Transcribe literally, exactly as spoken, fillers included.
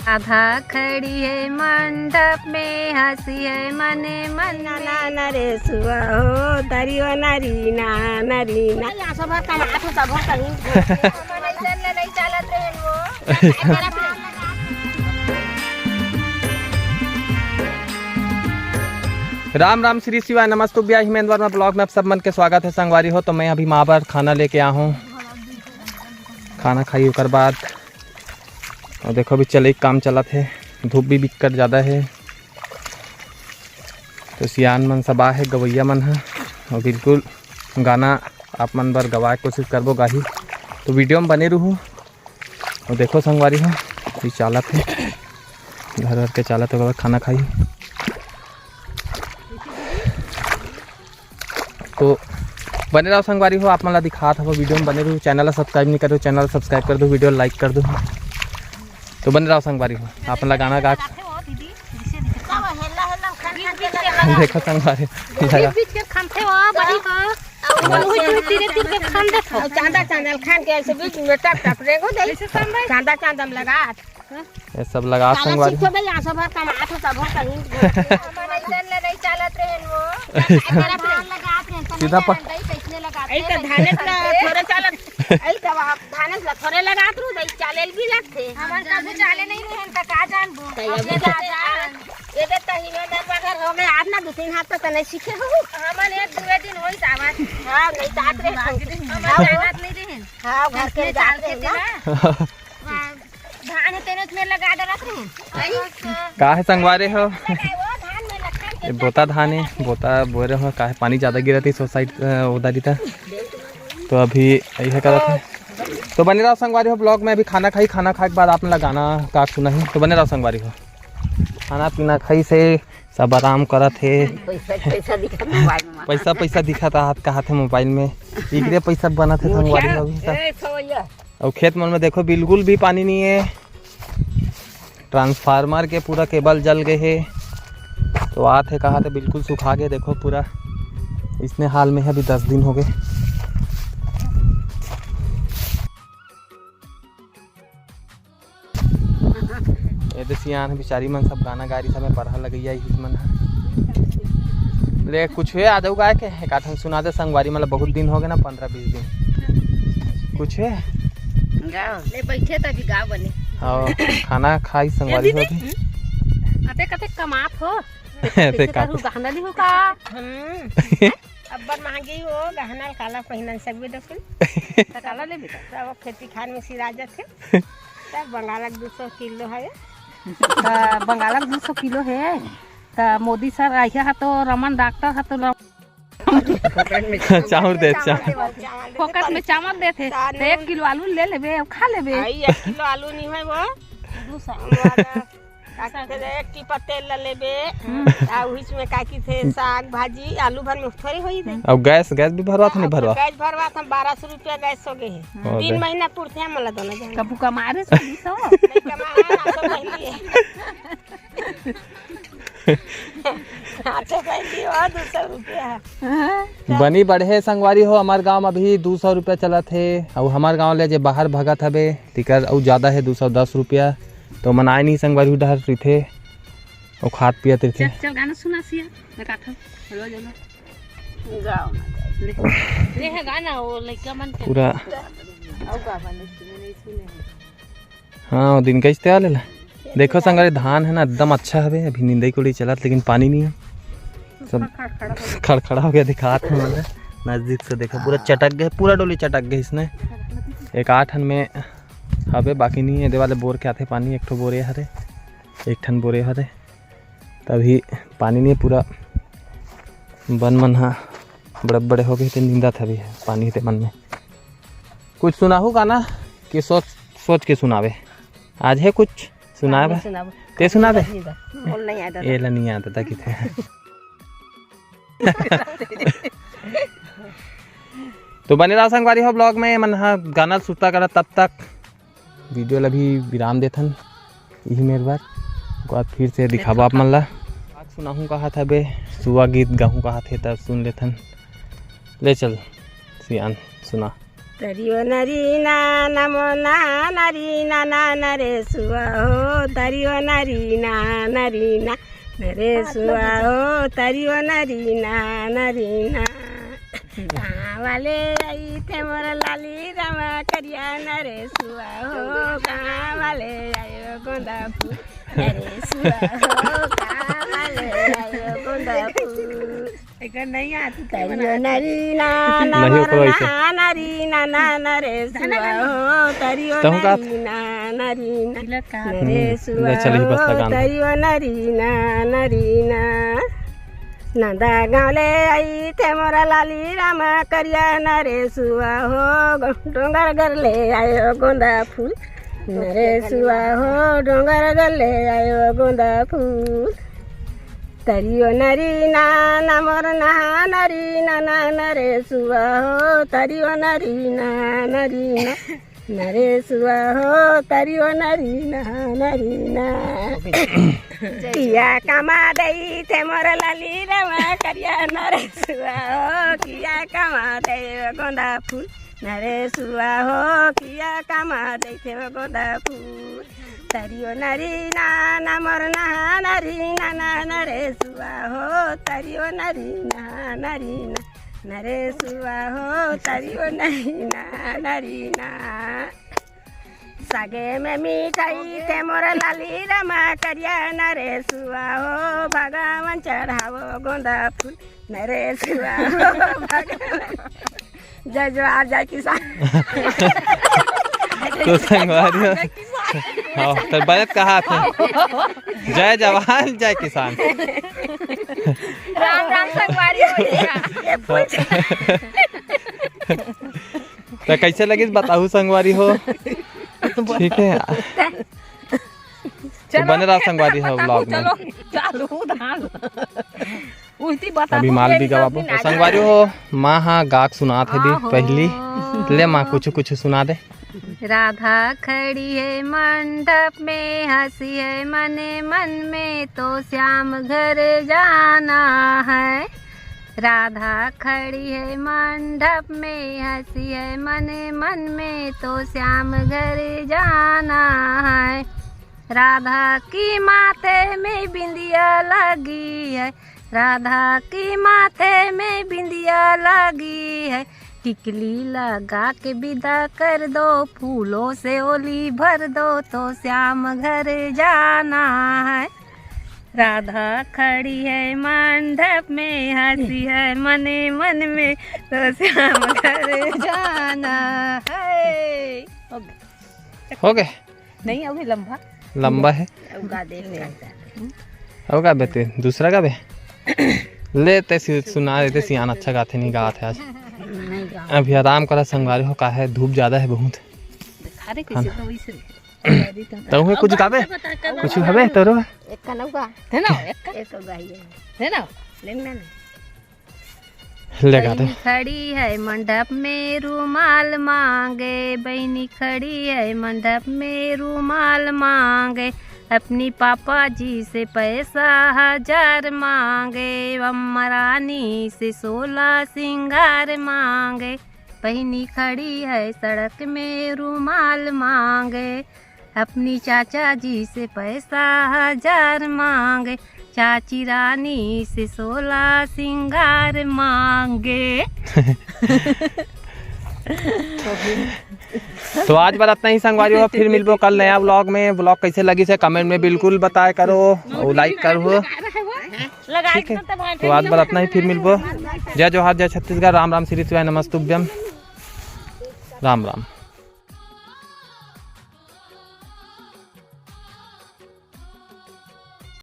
राधा खड़ी है मंडप में, हंसी है मने मन में। ना नरेसुआ हो, दरियो नरी ना, नरी ना। यहाँ सब कमात हो, सब हो कहीं। हमन ऐसन ले नहीं चालत रहे वो। राम राम, श्री शिवाय, नमस्तुभ्या हिमेंद्र वर्मा ब्लॉग में आप सब मन के स्वागत है संगवारी हो। तो मैं अभी माँ बर खाना लेके आ हूँ, खाना खाई ओकर बाद। और देखो, अभी चले काम चलत है, धूप भी बिक्कट ज़्यादा है। तो सियान मन सब आ है, गवैया मन ह, और बिल्कुल गाना आप मन बर गवाए के कोशिश करबो गाही। तो वीडियो में बने रहू। और देखो संगवारी हो, ये चालत है, घर घर के चालत है, खाना खाई। तो बने रहो संगवारी हो, आप मन ला दिखात हवो, वीडियो में बने रहू। चैनल ला सब्सक्राइब नहीं करो, चैनल ला सब्सक्राइब कर दो, वीडियो ला लाइक कर दो। तो बने रहो संगवारी हो, आप मन ला गाना गा। देखो संगवारी, बीच बीच के खनथे हो, बड़ी हो। और वही जो धीरे धीरे के खन देथो। और चांदा चांदा खान के ऐसे बीच में टप टप रेंगो दे। ऐसे खन दे। चांदा चांदा में लगा। ये सब लगा काला संगवारी। सीखो बे, यहाँ सब कमात हो, सब कहीं। हमन ऐसन ले नहीं चालत रहे वो। सीधा प- कैसने लगाते ऐ तो हैं। धानेस ला थोड़े चालत। ऐ तो आप धानेस ला थोड़े लगात रहू, भाई चाले भी लगते। हमन कभी चाले नहीं रहे, तो का जानबो। तो ये अब भी ये तो, चाले। ये तो तही में मेरे बगैर हो गए, आज ना दो तीन हफ्ता तो नहीं सीखे हो। हमन एक दुए दिन होई सावन। हाँ, नहीं तो आत रहे। हमन हाँ, जानत नहीं रहे। हाँ, घर के इसने जात चाल रहे के ना। तेरा धान है, तेने उसमें लगा डरत रहे। का है संगवारी हो? लगाए वो धान में लखन के ये बोता धान है, बोता बोए रहे हो, का है पानी ज़्यादा गिरत है, सोसाइटी, अ, उदारी था। तो अभी यही करत है। तो बने रहो संगवारी हो ब्लॉग में, अभी खाना खाई, खाना खाए के बाद आप मन ला गाना का सुनाही। तो बने रहो संगवारी हो, खाना पीना खाई से सब आराम करत हे। पैसा, पैसा दिखत मोबाइल में। पैसा, पैसा दिखत आहत, कहत हे मोबाइल में। इकरे पैसा बनत हे संगवारी हो अभी तक। ए, सवैया। अउ खेत मन में देखो, बिल्कुल भी पानी नहीं है। ट्रांसफार्मर के पूरा केबल जल गए हे। तो आत हे, कहा थे बिल्कुल सुखा गए। देखो पूरा इसने हाल में है, अभी दस दिन हो गए। ये दे सियान बिचारी मन सब गाना गा रही, सब में परहा लगैया हित मन ह। ले कुछ हे आदऊ गाय के, एक आठन सुना दे संगवारी, मतलब बहुत दिन हो गए ना, पंद्रह बीस दिन। कुछ हे? गाओ। ले बैठे त अभी गाओ बने। हाँ, खाना खाई संगवारी हो अभी। अते कते कमात हो? ते करू गाना ली हो का? हम्म। अब्बड़ महंगी हो, गहना काला पहिनन सकबे दखुन। त काला लेबे त? सब खेती खान में सिरा जाथे। तब बंगालक दू सौ किलो है। त बंगालक दू सौ किलो है। त मोदी सर आइया ह तो रमन डॉक्टर ह तो रम- चाउर दे, चाउर। फोकट में चावल देथे। त एक किलो आलू ले लेबे, खा लेबे। आई एक किलो आलू नहीं है वो। दू सौ। का कहिथे, एक टीपा तेल ला लेबे, हम्म। आ उहिच में का कहिथे, साग, भाजी, आलू भर में थोड़ी होई दे। अब गैस, गैस भी भरवात नहीं अब भरवा? गैस भरवात हम बारह सौ रुपया गैस हो गए है। हो तीन गए। महीना पुरते हैं मला दोनों जन। कबू कमारे से भी तो। नहीं कमाए, हम तो पहली है। हाँ, तो पहली हो, दो सौ रुपया। बनी बढ़े संगवारी हो, हमार गांव में अभी दो सौ रुपया चलत हे, अउ हमार गांव ले जे बाहर भगत हबे, तिकर अउ ज्यादा हे, दो सौ दस रुपया। तो मन आए नहीं संगवारी डहर रहिथे, अउ खात पियत रहिथे। चल, चल गाना सुना सिया, मैं काठा। Hello, hello. गाओ ना, गाओ। ले, ले है गाना, वो लइका मन के। पूरा। अउ का बने, सुने नहीं सुने हैं। हाँ, वो दिन कैसे आले ला। देखो संगवारी, धान है ना, एकदम अच्छा हवे, अभी निंदाई कोड़ी चलत, लेकिन पानी नहीं है, सब खड़खड़ा हो गया। खड़खड़ा हो गया, दिखात है मतलब। नजदीक से देखो, पूरा चटक गए, पूरा डोली चटक गए इसने। एक आठ हन में हवे, बाकी नहीं है। एदे वाले बोर के आथे पानी, एक ठो बोरे हरे, एक ठन बोरे हरे, तभी पानी नहीं, पूरा बन मन हा बड़े बड़े हो गए, ते नींदत हवे पानी ते मन में। कुछ सुनाहू गाना कि सोच, सोच के सुनावे? आज है कुछ सुनावे? नहीं सुनाबो। ते सुनावे? नहीं बा। बोल नहीं आता ए ला नहीं आता था किथे। तो बने रहो संगवारी हो ब्लॉग में, मन हा गाना सुरता करा, तब तक वीडियो ला भी विराम देथन। यही मेर बार ओकर बाद फिर से दिखाबो आप मन ला। आज सुनाहूँ कहा था बे, सुआ गीत गाहूँ कहा थे, तब सुन लेथन। ले चल सियान सुना। तरियो नरीना नमो ना नरीना ना नरेसुआ हो, तरियो नरीना नरीना नरेसुआ हो, तरियो नरीना नरीना। कहाँ वाले आई थे मोर लाली रामा करिया नरेसुआ हो, कहाँ वाले आयो गोंदा फूल नरेसुआ हो, कहाँ वाले आयो गोंदा फूल। एकर नहीं आती। तरियो नरीना नहीं नमर ओकरो ऐसे। नहा नरीना ना नरेसुआ हो, तरियो तहु का नरीना नरीना नरेसुआ ले चल ही बस हो, लगा ना। तरियो नरीना नरीना। नंदा गाँव ले आई थे मोरा लाली रामा करिया नरेसुआ हो, डोंगर घर ले आयो गोंदा फूल नरेसुआ हो, डोंगर घर ले आयो गोंदा फूल। तरियो नरीना ना मोर नहा नरीना ना नरेसुआ हो, तरियो नरीना नरीना नरेसुआ हो, तरियो नरीना नरीना। किया कमा दई थे मोर लाली रामा करिया नरेसुआ हो, किया कमा दई गोंदा फूल नरेसुआ हो, किया कमा दई थे गोंदा फूल। तरियो नरीना ना मोर नहा नरीना ना नरेसुआ हो, तरियो नरीना नरीना नरेसुआ हो, तरियो नरीना नरीना। सगे में मिठाई थे मोर लाली रामा करिया नरेसुआ हो, भगवान चढ़ावो गोंदा फूल नरेसुआ हो, भगवान। जय जोहार, जय किसान। तो संगवारी हो, हाँ, तो बजट कहा थे, जय जवान जय किसान। राम राम संगवारी हो। ये पूछ। तो कैसे लगिस बताहू संगवारी हो। ठीक है, तो चलो। बने रहा संगवारी हो vlog में। चलो, चालू धान। उल्टी बताहू अभी माल भी गवाबो। तो संगवारी हो, माँ हा गाक सुनात हे भी आहो। पहली। ले माँ, कुछ कुछ सुना दे। राधा खड़ी है मंडप में, हंसी है मने मन में, तो श्याम घर जाना है। राधा खड़ी है मंडप में, हंसी है मने मन में, तो श्याम घर जाना है। राधा की माथे में बिंदिया लगी है, राधा की माथे में बिंदिया लगी है, टिकली लगा के विदा कर दो, फूलों से ओली भर दो, तो श्याम घर जाना है। राधा खड़ी है मंडप में, हंसी है मने मन में, तो श्याम घर जाना है। हो गए। नहीं, अभी लंबा। लंबा है। अब गा दे। अब का बेटे, दूसरा का बे? ले ते सु-, सुना देते सियान, अच्छा गाथे नहीं गात है आज। नहीं गा। अभी आराम करा संगवारी हो, का है धूप ज्यादा है बहुत। अरे कैसे तो वैसे। तहु कुछ गाबे? कुछ हवे तोरो? एक का नौका। है ना, एक का। एक तो गाइए। है ना? लेकिन ना। ले गा दे। बहिनी खड़ी है मंडप में रुमाल मांगे, बहिनी खड़ी है मंडप में रुमाल मांगे, अपनी पापा जी से पैसा हजार मांगे, अम्मा रानी से सोलह सिंगार मांगे। बहिनी खड़ी है सड़क में रुमाल मांगे, अपनी चाचा जी से पैसा हजार मांगे, चाची रानी से सोलह सिंगार मांगे। तो आज बर अतना ही संगवारी हो, फिर मिलबो कल नया vlog में। Vlog कैसे लगिस हे comment में बिल्कुल बताए करो और like करो। ठीक है, तो आज बर अतना ही, फिर मिलबो। जय जोहार, जय छत्तीसगढ़, राम राम, श्री शिवाय, नमस्तुभ्यम, राम राम।